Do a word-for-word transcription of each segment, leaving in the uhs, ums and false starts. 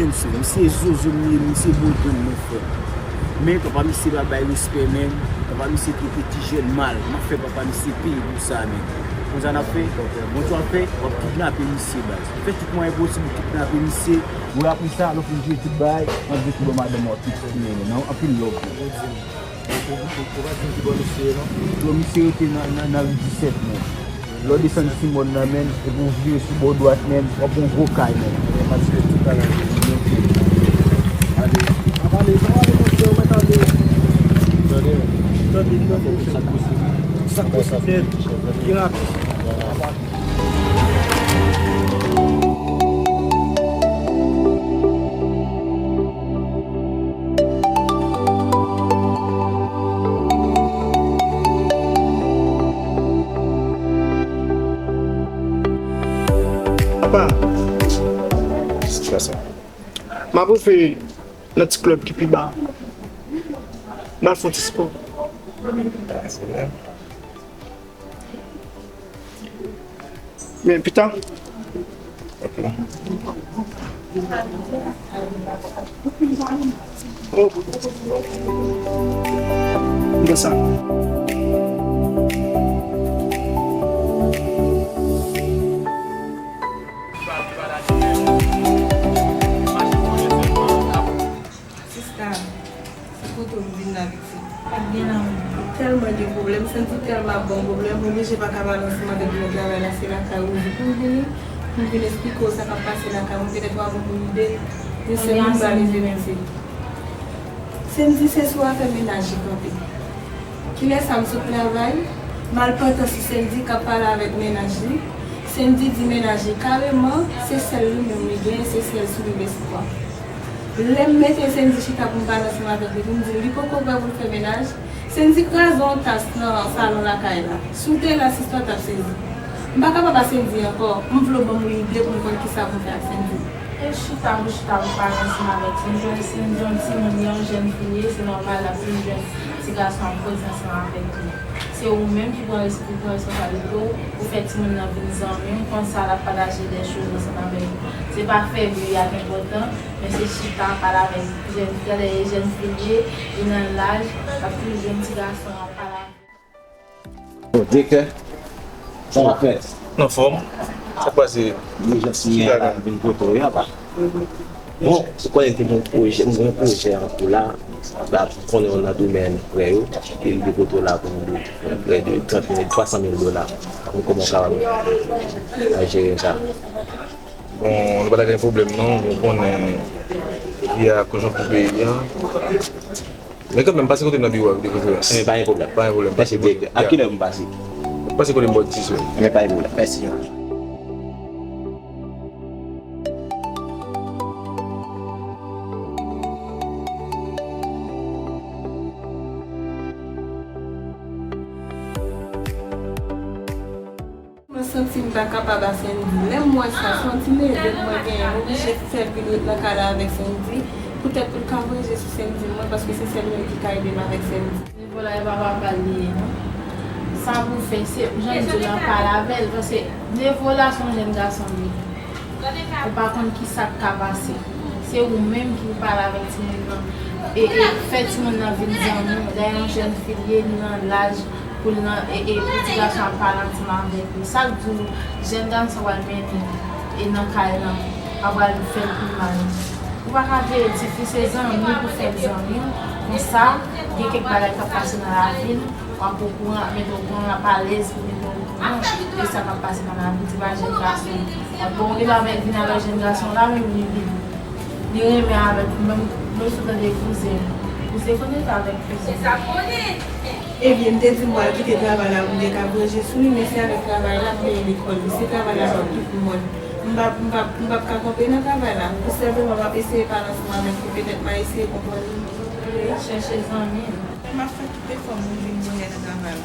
Misye, misye zozo m ye, misye boudon m, mon frè. Men papa misye pa bay respè, menm. Papa misye trete ti jèn mal. M ap fè papa misye peye pou sa, menm. Konn sa n ap fè? Bon, sa w ap fè? W ap kidnape misye, baz. Fè tout mwayen posib pou kidnape misye. Bon, apre sa, lè w fin jere tout bagay, w ap vin pou madanm ou, tout, men, non, anpil love. Ou, ou, ou, ou pa di m ki bò misye ye, non? Bro, misye rete nan, nan, nan ri disèt, menm. Lè w desann sou mòn nan, menm, epi w vire sou bò dwat, menm, w ap wè yon gwo kay, menm. Paske tout bagay yo monte. Ale. Ap ale, ap ale, monchè, ou mèt ale. Tande, tande, tande, monchè. Sa k posib. Sa k posib nèt. Pi rapid. Papa. Sa sa. M ap ofe nan ti klèb ki pi ba. M al fè yon ti spò. Pa gen pwoblèm. Men pita. Ok. Oh. M fè sa. Sista, se kote w vin la, pitit? Pa t gen la menm. Tèlman gen pwoblèm, Sendy tèlman ap ban m pwoblèm, m oblije pa ka pale ansanm avèk li nan travay la, se lakay ou pou m vini, pou m vin esplike w sa k ap pase lakay mwen, petèt w a gon ide, yon sèl moun ba leve men se. Sendy se sou afè mennaj li kanpe. Kilè sa m sot travay, m al pantan sou Sendy k ap pale avèk mennaj li. Sendy di mennaj li kareman, se sèl li menm li genyen, se sèl sou li lespwa. Lè m mete Sendy chita pou m pale ansanm avèk li, pou m di l li poko prè pou l fè mennaj, Sendy kraze yon tas nan salon lakay la. Si w te la, sista, w t ap sezi. M pa ka papa Sendy ankò, m vle w ban m yon ide pou m konn kisa pou m fè ak Sendy. E chita pou chita pou pale ansanm avèk Sendy, Sendy yon timoun, li yon jèn fi l ye, se nòmal l ap fin jwenn ti gason ap koze ansanm avèk li. Se ou menm ki pran res-, ki pran responsablite w pou fè timoun nan vin zanmi w, konsa l ap pataje de choz ansanm avèk ou. Se pa fè vi a k enpòtan, men se chita pale avèk jèn fi a, lè e jèn fi l ye, li nan laj, l ap toujou jwenn ti gason ap pale avèk. Bon, direktè, sa w ap fè? Anfòm, sa k pase? Ki bagay? Vin kote w, ya pa. Bon, ou konnen ke mwen pwojè, mwen pwojè an kou la, la, ou konnen nou nan domèn prè yo, e li kote w la pou nou prè de trant mil, twa san mil dola. Pou kòman w kapab al jere sa? Bon, nou pa ta gen pwoblèm non, nou konnen peyi a konjonkti peyi a. Men kanmenm, pase kote m nan biwo a, de preferans. Enben, pa gen pwoblèm. Pa gen pwoblèm, pase kote m. Mèsi, direktè. A kilè m pase? Pase kote m bò dis la. Enben, pa gen pwoblèm. Mèsi. Mwen santi m pa kapab a Sendy. Lè m wè sa, se yon ti nevye mwen genyen, m oblije fè l vin ret nan kay la avèk Sendy, poutèt pou l ka voye je sou Sendy mwen, paske se sèl li menm ki ka ede m avèk Sendy. Nevo la, e pa papa l li ye, non. Sa pou w fè, se jan m di w la, pale avè l, paske Nevo la, se yon jèn gason li ye. Ou pa konn ki sa k ka pase. Se ou menm ki pou pale avèk timoun nan. E, e fè timoun nan vin zanmi w. Dayè yon jèn fi l ye, li nan laj pou l nan, e, e pou ti gason ap pale ansanm avèk li. Sa k di w jèn gason pral mennen e nan kay lan, pa pral fè l pi mal. Ou pa ka veye tifi se zanmi pou fè l zanmi w. Konsa, gen kèk bagay k ap pase nan lavi l, w ap okouran, ap mete w okouran, w ap alèz pou mete w okouran de sa k ap pase nan lavi ti pa jèn gason. Bon, li pa vin avèk jèn gason la, menm li, li, li renmen avèk ou, menm, menm si w tande kouzen. Kouzen konn rete avèk kouzen. Ebyen, m te di m pral kite travay la pou m te ka voye je sou li, men se avèk travay la m peye lekòl li. Se travay la k ap tout mòn. M p ap, m p ap, m p ap ka kanpe nan travay la. Pou sèl vreman m ap eseye pale ansanm avèk li, petèt m a eseye konprann li. Wi, chèche zanmi l. Men m ap fè tout efò m pou m vin voye l nan travay la.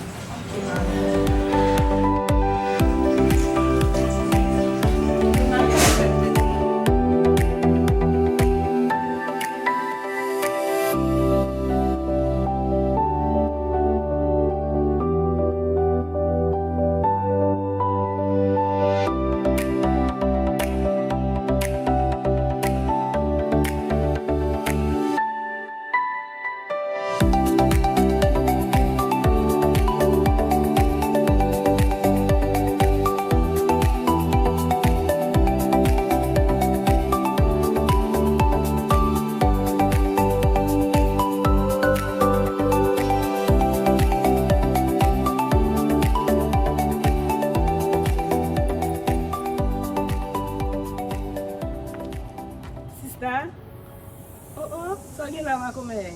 La, makomè.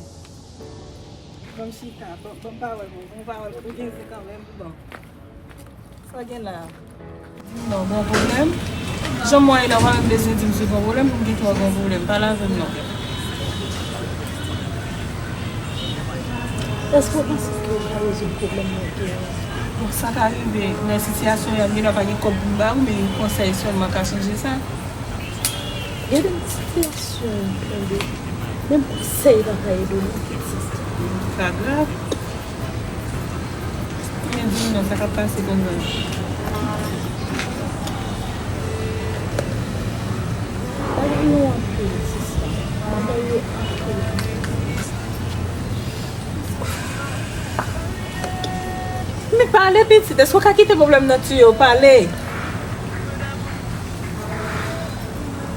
Ban m chita. Ban, ban m pawòl, bon. Ban m pawòl. Ou gen zen kanmenm. Bon. Sa w gen la? Di m non, gon pwoblèm? Jan m wè la, w pa menm bezwen di m si gon pwoblèm, pou m di w gon pwoblèm. Pale avè m non. Èske w panse ke w ka rezoud pwoblèm mwen gen an? Bon, sa ka rive nan sitiyasyon an, m gen dwa pa gen kòb pou m ba ou, men yon konsèy sèlman ka chanje sa. Gade m sitiyasyon an, tande. Menm konsèy pa ka ede w non, pitit. Pa grav. Men di m non, sa k ap pase konsa? Bagay yo anpil, sista. Bagay yo anpil. Men pale, pitit, èske w ka kite pwoblèm nan tiye w? Pale.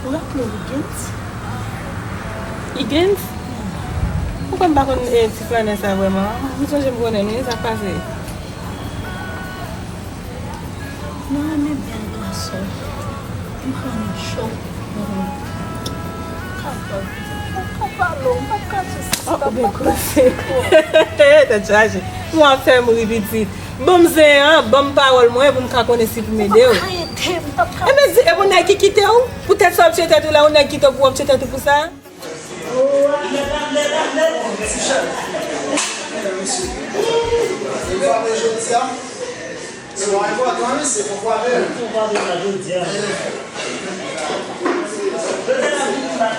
Ou raple w Higgins? Higgins? Poukwa m pa konn, eh, ti flannè sa vrèman? M sonje m konnen l wi, sa k pase? Mwen renmen bèl gason. M konnen cho. Kapab. M p ap ka pale w, m p ap ka di sista. Oh, ou byen koze. Tèt chaje. Ou ap fè m ri, pitit. Ban m zen an, ban m pawòl mwen pou m ka konnen si pou m ede w. Ou p ap ka ede m, ou p ap ka. Enben, di, e pou nèg ki kite w? Poutèt sa w ap tiye tèt ou la, yon nèg kite w pou w ap tiye tèt ou pou sa? Ti chèf. Ou pa vle jodi a? Se yon enpòtan, wi, se pou fwape. Pou fwape sa jodi a. Jodi a, la vin bat.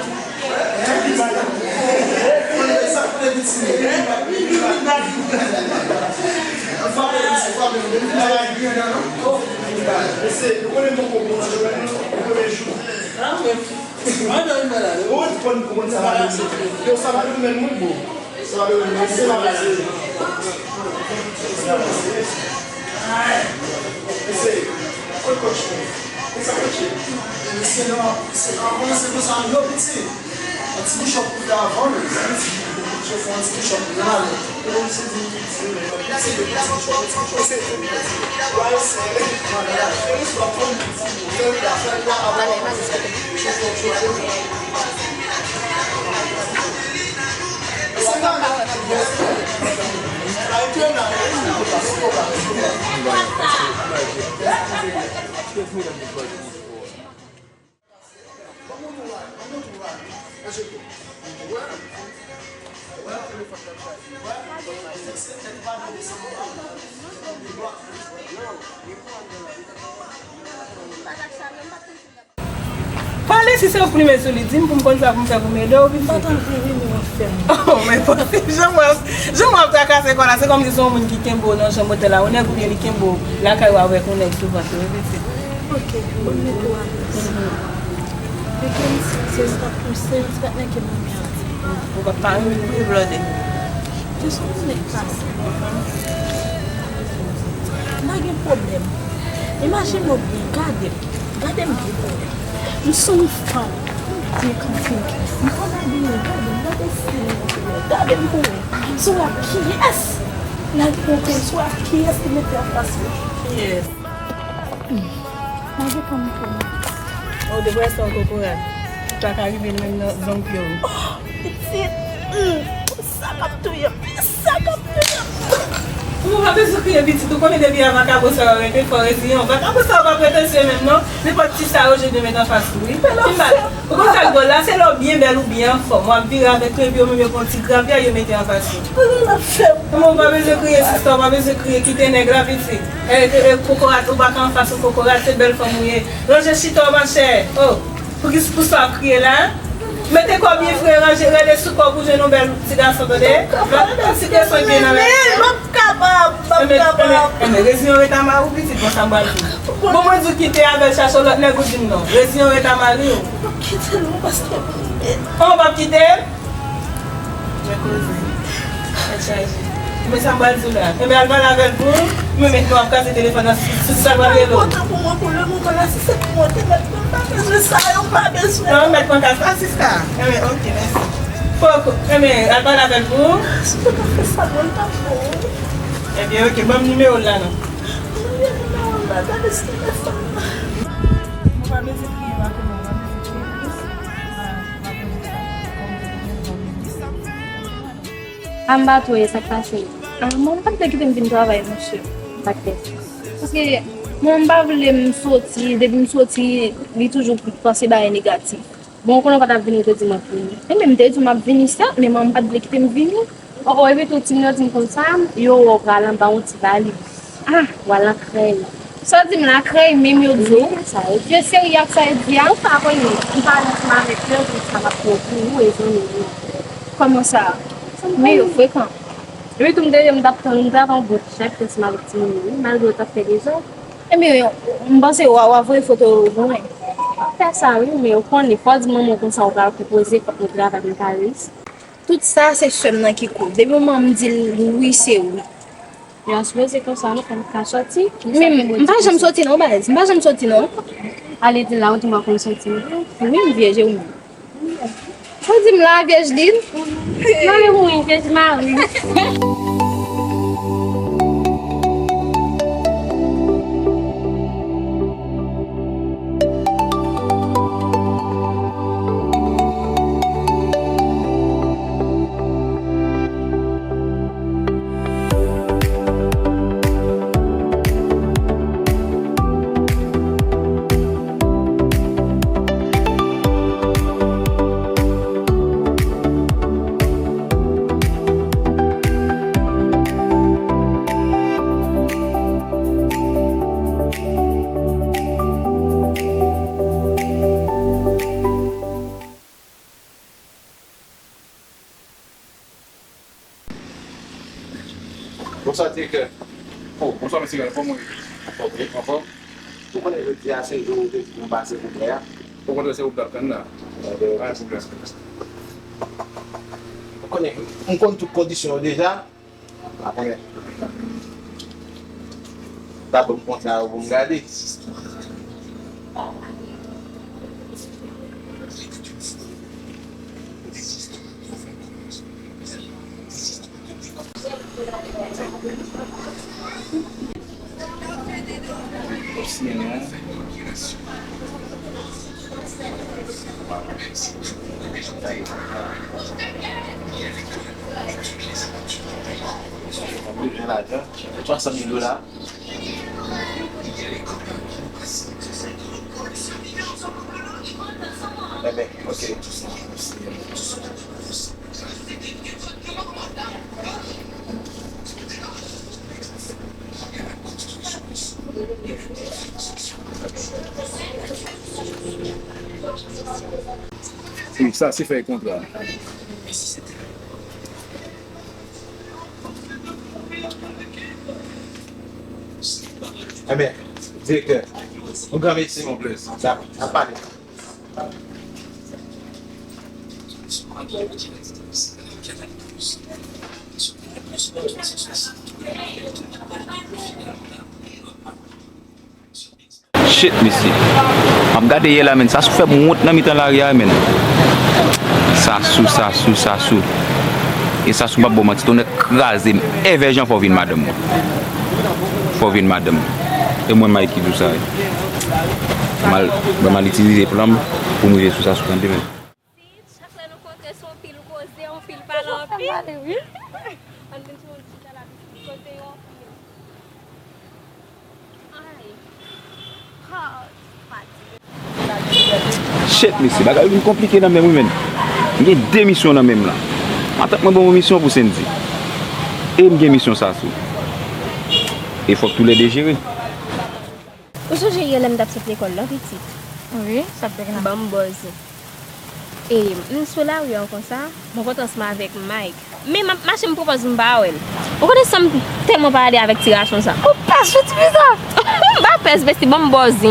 Sa koule piti. Fwape, se fwape. Depi la, la griyen nan, non? Mesye, nou konnen poko bon nan domèn nan, premye jou. Ah, wi. Mwen nan yon bagay. Ou konn, ou konn sa va vini. Yo, sa va vini menm moun, bro. Sa va vini menm, se pa pase. Mesye, kot kòtch mwen? Kot sa kòtch ye? Mesye, non, se pa konnen se konsa, yo, piti. Yon ti bishop pou fè avan, men. Ti bishop, fè yon ti bishop, nou ale. Pale, si se ou k plimen sou li, di m pou m konn sa pou m fè pou m ede w, pitit. M pa t anvi vini, w ap fè m. Oh, men posib, jan mwen, jan mwen ap trakase kò la, se kòmsi se yon moun ki kenbe w nan chanm otèl la, yon nèg oubyen li kenbe w lakay ou avèk yon nèg sou vant ou, wi, pitit. Ok, bon, m mete w alèz. Pitit, se sa pou se yon ti patnè ke m renmen anpil. Ou pa, pa renmen pou yo blòde. Te sou konnen k pase. M pa gen pwoblèm. Imajine w byen, gade m. Gade m byen, gade m. M se yon fanm. M byen kanpe. M konn abiye, gade m, gade stil mwen. Gade m pou wè. Si w ap kiyès? Nan konte, si w ap kiyès ki mete anfas mwen? Kiyès? Malgre kòm m konnen. Oh, de vrè sa w kokorat. Ou pa ka rive menm nan zong pye w. Oh, pitit. Mm. Sa k ap touye m. Sa k ap touye m. Ou pa bezwen kriye, pitit. Ou konnen depi a vakabon sa yo rete, fò reziyen w. Vakabon sa yo pa pretansye menm, non. Nenpòt ti sa yo jede met anfas ou, wi. Ou konn sa k dwòl la? Se lè w byen bèl ou byen anfòm. W ap vire avèk krepi yo, menm yo pran ti grapya, yo mete anfas ou. Kòman w pa bezwen kriye, sista, w pa bezwen kriye, kite nèg la, pitit. E, e, e, kokorat, ou pa ka anfas yon kokorat, se bèl fanm ou ye. Ranje chita w, machè. Oh, pou ki, pou sa w ap kriye la? Mete kò w byen fre, ranje, rele sou kò w pou jwenn yon bèl ti gason, tande? Yon bèl ti gason byen nan men. M p ap kapab, m p ap kapab. Enben, enben, reziyen w ret a mari w, pitit, bon, sa m pral di w. Bon, mwen di w kite avè l, chache yon lòt nèg, ou di m non. Reziyen w ret a mari w. M p ap kite l non, pastè. Kòman w p ap kite l? Mwen koze. Tèt chaje. Men sa m pral di w la. Enben, al pale avè l pou ou. Men mentnan w ap kraze telefòn nan, si, si, si sa l pral rele w. Enpòtan pou mwen pou le moman la, si se pou mwen te mèt pran, m pa bezwen sa yo, m pa bezwen. Non, mèt pran kaz la, sista. Enben, ok, mèsi. Poko, enben, al pale avè l pou ou. Si w te ka fè sa, mwen, l t ap bon. Enben, ok, ban m nimewo l la, non. Ban m nimewo l la, gade si telefòn nan. Ou pa bezwen kriye, pa konnen, ou pa bezwen kriye plis. Ah, m ap mande sa. Kòm ou te konnen, ban m nimewo l. A, m pa twò wè sa k pase. A, mwen, m pa t vle kite m vin travay, monchè. Sa k fè? Paske mwen, m pa vle m soti, depi m soti, li toujou panse bagay negatif. Bon, konnen w pa t ap vini, ou te di m ap vini. Ebyen, m te di w m ap vini, sèt, men mwen, m pa t vle kite m vini. O, o, epi tou, timoun yo di m konsa, yo wè w pral anba yon ti valiz. A, w al nan krèy. Sa w di m la, krèy menm yo di w? Wi, sa yo di. Yo serye ak sa yo di a? Ou pa konnen, m pale ansanm avèk yo, yo di m sa m ap fè w pou ou e zanmi w yo. Kòman sa? Men yo frekan. Epi tou, m te di w m t ap tann, m t ap tann yon bout chèk ansanm avèk timoun yo, wi, malgre yo t ap fè dezòd. Ebyen, m panse w a, w a voye foto yo pou mwen. M ap fè sa, wi, men ou konnen, fò w di manman w konsa ou pral pwopoze kòb pou travay nan Paris. Tout sa, se sè m nan ki kou. Depi moman m di l wi, se wi. Yo sipoze konsa, nou konn ka sòti. Men m pa janm sòti non, baz. M pa janm sòti non. Ale di la, ou di m pa konn sòti non. Wi, m vyèj, e ou menm? Ou di m la, vyèj li? Mande pou mwen, vyèj mari. Bonswa, direktè. O, bonswa, mesye, kòman w ye? Anfòm, wi. Anfòm? Ou konnen jodi a se jou ou te di nou pase pou mwen a. Okontrè, se ou m t ap tann la. Pa gen pwoblèm. Ou konnen, m konn tout kondisyon yo deja. Pa konnen. Ta ban m kontra yo pou m gade. Mwen bezwen lajan, twa san mil dola. Enben, ok. Wi, sa se fèy kontra. Enben, direktè, yon gran mèsi. Dakò, n ap pale. Shit, mesye. M ap gade yè la, menn. Sasou fè m wont nan mitan lari a, menn. Sasou, Sasou, Sasou. E Sasou, m ap ba w manti, tonnè kraze m. Evè jan fò w vin madanm mwen. Fò w vin madanm mwen. E mwen, Mike, ki di w sa, wi. M al, m al itilize plan m pou m rive sou Sasou, tande, menn. Chak lè nou kontre, se yon pil koze, yon pil pale anpil. Ann vin sou yon ti jan la, koze yo anpil. Ay. Ha, fatige. Shit, mesye, bagay yo vin konplike nan men m wi, menn. M gen de misyon nan men m la. Matant mwen ban mwen misyon pou Sendy. E m gen misyon Sasou. E fòk toulède jere. Ou sonje yè lè m t ap sot lekòl la, pitit? Wi, sa k te gen la? Ban m bòz. E m sou lari an konsa, mwen kontre ansanm avèk Mike. Men m ap mache, m pran pòz m pa wè l. Ou konnen sa m tèlman pa ale avèk ti gason sa. Ou pa sou ti fi sa? M pa pès, besti, ban m bòz.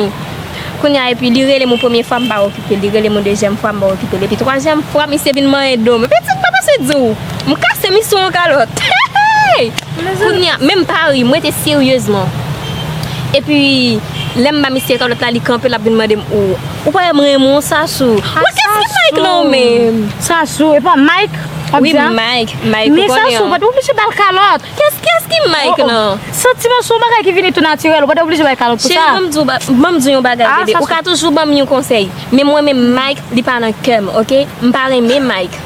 Kounye a, epi li rele m yon premye fwa, m pa okipe l. Li rele m yon dezyèm fwa, m pa okipe l. Epi twazyèm fwa, misye vin manyen do m. Epi ti pa pase di w, m kase misye yon kalòt. Hey! Kounye a, men m pa ri, m rete seryezman. Epi, lè m ba misye kalòt la, li kanpe, l ap vin mande m, ou, ou pa wè m renmen w, Sasou? Mwen, kiyès ki Mike lan menm? Sasou, e pa Mike, w ap di a? Wi, Mike, Mike, ou konnen. Men Sasou, ou pa t oblije ba l kalòt. Kiyès, kiyès ki Mike lan? Santiman se yon bagay ki vini tou natirèl, ou pa t oblije ba l kalòt pou sa. Cheri, ban m di w ba-, ban m di w yon bagay, bebe. Ou ka toujou ban m yon konsèy. Men mwen menm, Mike, li pa nan kè m, oke? M pa renmen Mike.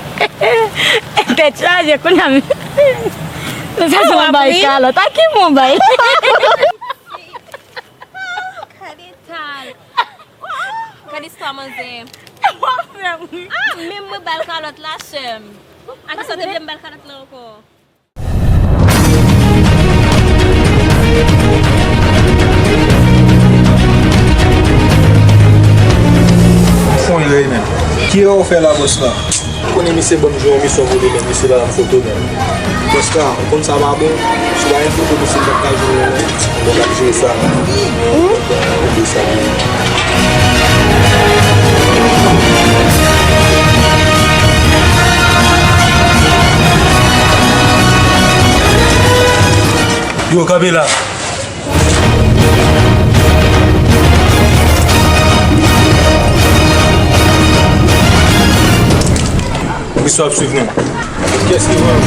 Tèt chaje, kounye a menm. Sa se yon bay kalòt. A ki moun bay? Gade tal. Gade istwa manzè. Ah, menm mwen bal kalòt la, sè m. A ki sa w te vle m bal kalòt la ankò? Fon erè menm. Ki erè w fè la, bòs la? Ou konnen misye ban m jwe yon misyon pou li menm, misye pa ban m foto menm. Bòs la, ou konn sa pa bon? Si w pa gen foto misye, m p ap ka jwe l non. Bon, n ap jere sa. Bon, n ap jere sa. Yo, kanpe la. Kisa w ap swiv nou? Kiyès ki pran?